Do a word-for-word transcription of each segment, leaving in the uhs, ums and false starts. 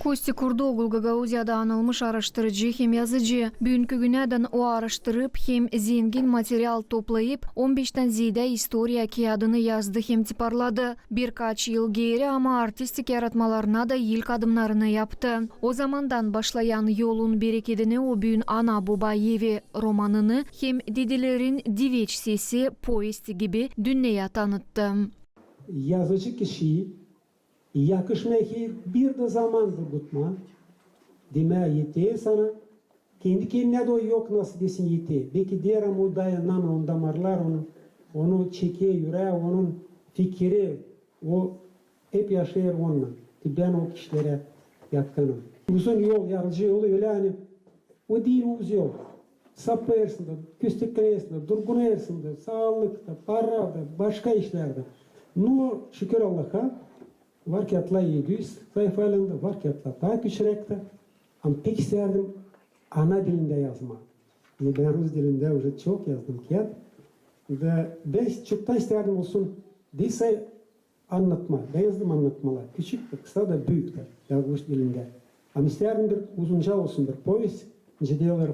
Kosti Kurdooglu Gagauziyada anılmış aaraştırıcı hem yazıcı. Büünkü günädän o aaraştırıp hem zengin material toplayıp, on beştän zeedä istoriya kiyadını yazdı hem tiparladı. Birkaç yıl geeri ama artistik yaratmalarına da ilk adımnarını yaptı. O zamandan başlayan yolun berekedini o büün "Ana-boba evi" romanını hem "Dedelerin diveç sesi" povesti gibi dünneyä tanıttı. Yazıcı kişi yakışmêêr bir dä zaman durgutmaa, demää eter sana, kendi-kendinä dä o yok, nasıl desin, eter. Beki deer, ama o dayanamêêr, onu damarlar, onu, onu çeker ürää, onun fikiri, o hep yaşêêr onunnan. Te bän o kişilerä yakınım. Uzun yol, yazıcı yolu ölä, ani o diil uz yol. Sapêrsın da, kösteklenersin dä, durgunêrsın da, saalık da, para da, başka işlär dä. No, şükür Allaha, var kiyatlar edi üz sayfaylan da, var kiyatlar taa küçüräk dä. Ama pek istärdim ana dilindä yazmaa. Bän rus dilindä uje çok yazdım kiyat. Da bän çoktan istärdim olsun diil sade annatma. Bän yazdım annatmalar. Küçük dä, kısa da, büük dä, gagauz dilindä. Ama istärdim bir uzunca olsun bir povest, nicä deerlär,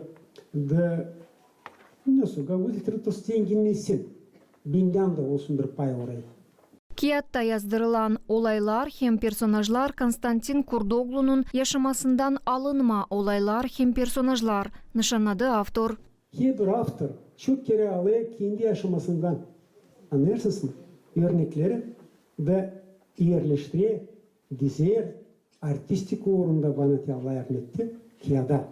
da, nasıl, gagauz literaturası zenginneşsin. Bendän dä olsun bir pay orayı. Kiyatta yazdırılan olaylar hem personajlar Konstantin Kurdooglunun yaşamasından alınma olaylar hem personajlar, nışannadı avtor. Herbir avtor çok kerä alêr kendi yaşamasından, annêêrsınız mı, örnekleri da erleştirer, dizer, artistik uurunda, bana te Allah yardım etti, kiyada.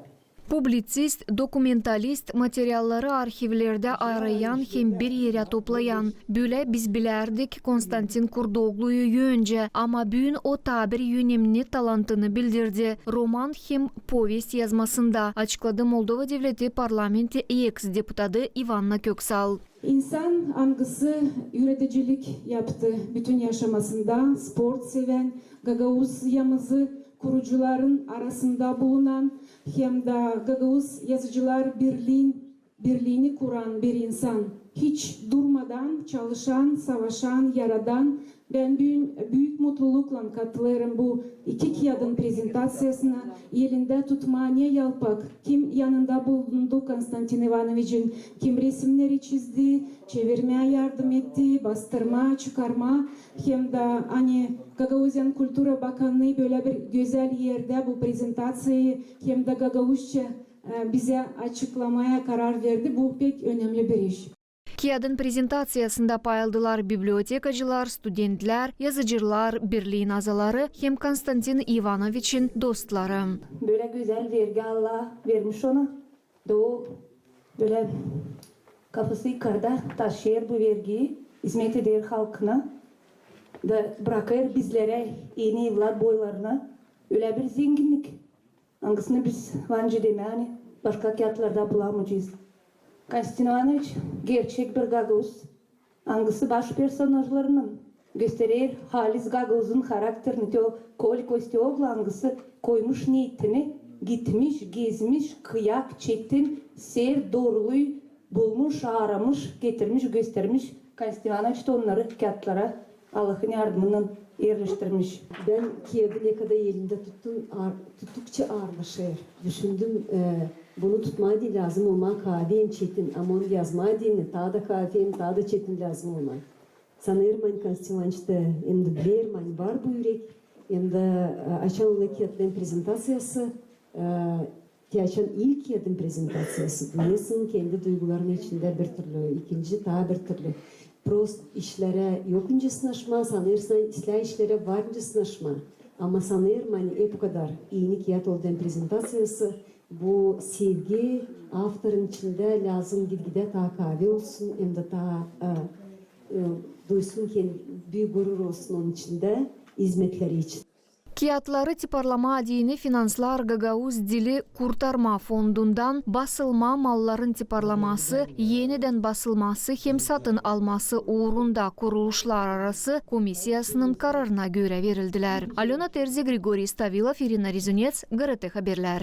Publitsist, dokumentalist, materialları arhivlerdä arayan hem bir erä toplayan. Bölä biz bilärdik Konstantin Kurdoogluyu öncä, ama büün o taa bir önemni talantını bildirdi roman hem povest yazmasında, açıkladı Moldova Devleti Parlamenti eks-deputadı İvanna Köksal. İnsan, angısı üüredicilik yaptı bütün yaşamasında, sport sevän, Gagauziyamızı kurucuların arasında bulunan hem dä Gagauz Yazıcılar Birliin, Birliini kuran bir insan, hiç durmadan çalışan, savaşan, yaradan, bän büün büük mutluluklan katılêrım bu iki kiyadın prezentaţiyasına. Elindä tutmaa ne yalpak, kim yanında bulundu Konstantin İvanoviçin, kim resimneri çizdi, çevirmää yardım etti, bastırmaa, çıkarmaa, hem dä, ani, Gagauziyanın kultura bakanı bölä bir gözäl erdä bu prezentaţiyayı hem dä gagauzça, e, bizä açıklamaya karar verdi. Bu pek önemli bir iş. Kiyadın prezentaţiyasında pay aldılar bibliotekacılar, studentlär, Yazıcılar Birliin azaları hem Konstantin İvanoviçin dostları. Bölä gözäl vergi Allah vermiş ona. Da o bölä kafası yukarda taşıyêr bu vergiyi, izmet eder halkına. Da brakêr bizlerä, eni evlat boylarına ölä bir zenginnik, angısını biz, bana demää, ani başka kiyatlarda bulamayacez. Konstantin İvanoviç gerçek bir gagauz, angısı baş personajlarınnan gösterer halis gagauzun harakterini. Te o Koli Kostioglu, angısı koymuş neetini, gitmiş, gezmiş, kıyak, çetin, sert, doruyu bulmuş, aaramış, getirmiş, göstermiş. Konstantin İvanoviç onnarı kiyatlara Allahın yardımınnan erleştirmiş. Bän kiyadı ne kadar elimdä tuttum, aar-, tuttukça aarlaşêr. Düşündüm, e, bunu tutmaa deyni lääzım olmaz kafi hem çetin, ama onu yazmaa deyni taa da kafi hem taa da çetin lääzım olmaz. Sanêrım, ani Konstantin İvanoviçtä hem dä bilerim, ani var bu ürek, hem dä, e, açan olêr kiyatların prezentaţiyası, e, Te açan ilk kiyadın prezentaţiyası, dilersin, kendi duygularını içindä bir türlü, ikinci taa bir türlü. Prost işlerä yok nicä sınaşmaa, sanêrsın, islää işlerä var nicä sınaşmaa. Ama sanêrım, ani hep o kadar eni kiyat olêr hem prezentaţiyası, bu sevgi avtorun içindä lääzım gitgidä taa kafi olsun, hem dä taa, e, e, duysun kendi, büük gurur olsun onun içindä izmetleri için. Kiyatları tiparlamaa deyni finanslêêr Gagauz dili kurtarmaa fondundan basılma malların tiparlaması, enidän basılması hem satın alması uurunda kuruluşlararası komissiyasının kararına görä verildilär. Alöna Terzi, Grigoriy Stavilov, İrina Rezunets, GRT Haberlär.